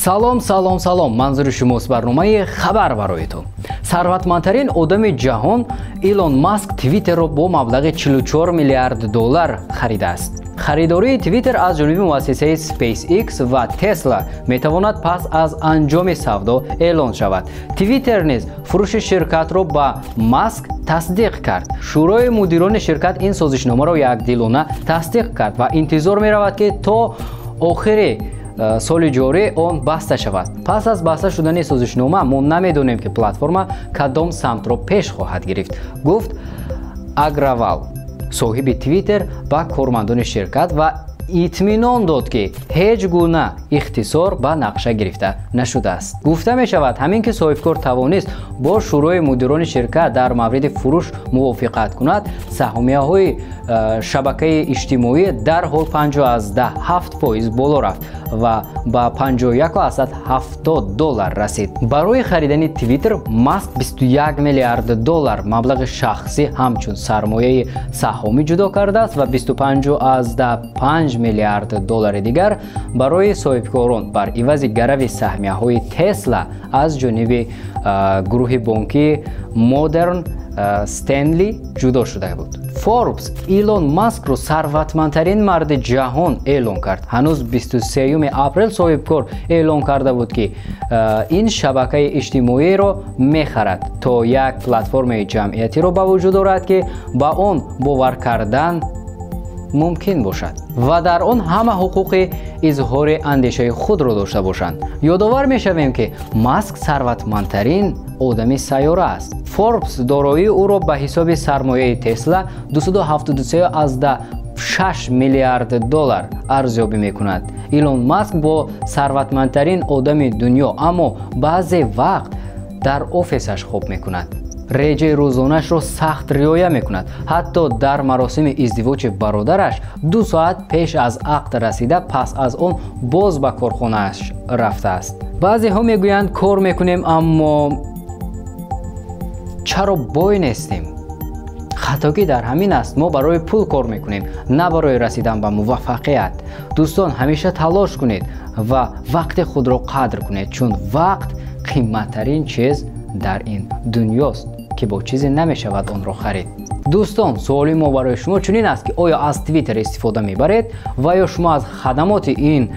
Салом, салом, салом. Манзури шумост барномаи хабар барои ту. Сарватмандтарин одами ҷаҳон Илон Маск Твиттерро бо маблағи 44 миллиард доллар харидааст. Харидории Твиттер аз ҷониби муассисаи SpaceX ва Tesla метавонад пас аз анҷоми савдо эълон шавад. Твиттер низ фурӯши ширкатро ба Маск тасдиқ кард. Шӯрои мудирони ширкат ин созишномаро якдилона тасдиқ кард ва интизор меравад, ки то охири соли ҷорӣ он баста шавад. Пас аз баста шудани созишнома мо намедонем, ки платформа кадом самтро пеш хоҳад гирифт, гуфт Агравал, соҳиби Твиттер, ба кормандони ширкат ва итминон дод, ки ҳеҷ гуна ихтисор ба нақша гирифта нашудааст. Гуфта мешавад, ҳамин ки соҳибкор тавонист бо шӯрои мудирони ширкат дар мавриди фурӯш мувофиқат кунад, саҳомияҳои шабакаи иҷтимоӣ дарҳол 5,7% боло рафт ва ба 51,70 доллар расид. Барои харидани Твиттер Маск 21 миллиард доллар маблағи шахсӣ ҳамчун сармояи саҳомӣ ҷудо кардааст ва 25,5 миллиард доллари дигар барои соҳибкорон бар ивази гарави саҳмияҳои Тесла аз ҷониби гурӯҳи бонкии Модерн Стенли ҷудо шуда буд. Форбс Илон Маскро сарватмандтарин марди ҷаҳон эълон кард. Ҳанӯз 23 апрел соҳибкор эълон карда буд, ки ин шабакаи иҷтимоиро мехарад, то як платформаи ҷамъиятиро ба вуҷуд орад, ки ба он бовар кардан мумкин бошад ва дар он ҳама ҳуқуқи изҳори андешаи худро дошта бошанд. Ёдовар мешавем, ки Маск сарватмандтарин одами сайёра аст. Форбс дороии ӯро ба ҳисоби сармояи Тесла 273,6 миллиард доллар арзёбӣ мекунад. Илон Маск бо сарватмандтарин одами дунё, аммо баъзе вақт дар офисаш хоб мекунад. Реҷаи рӯзонашро сахт риоя мекунад. Ҳатто дар маросими издивоҷи бародараш 2 соат пеш аз ақд расида, пас аз он боз ба корхонааш рафтааст. Баъзеҳо мегӯянд, кор мекунем, аммо чаро бой нестем? Хатогӣ дар ҳамин аст: мо барои пул кор мекунем, на барои расидан ба муваффақият. Дӯстон, ҳамеша талош кунед ва вақти худро қадр кунед, чун вақт қимматтарин чиз дар ин дунёст, ки бо чизе намешавад онро харид. Дӯстон, суоли мо барои шумо чунин аст, ки оё аз Твиттер истифода мебаред ва ё шумо аз хадамоти ин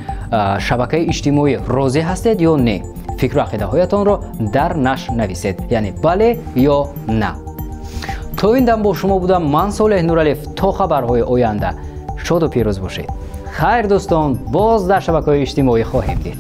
шабакаи иҷтимоӣ розӣ ҳастед ё не? Фикру ақидаҳоятонро дар нашр нависед, яъне бале ё на. То ин дам бо шумо будам ман, Солеҳ Нуралиев. То хабарҳои оянда шоду пирӯз бошед. Хайр, дӯстон, боз дар шабакаҳои иҷтимоӣ хоҳем дид.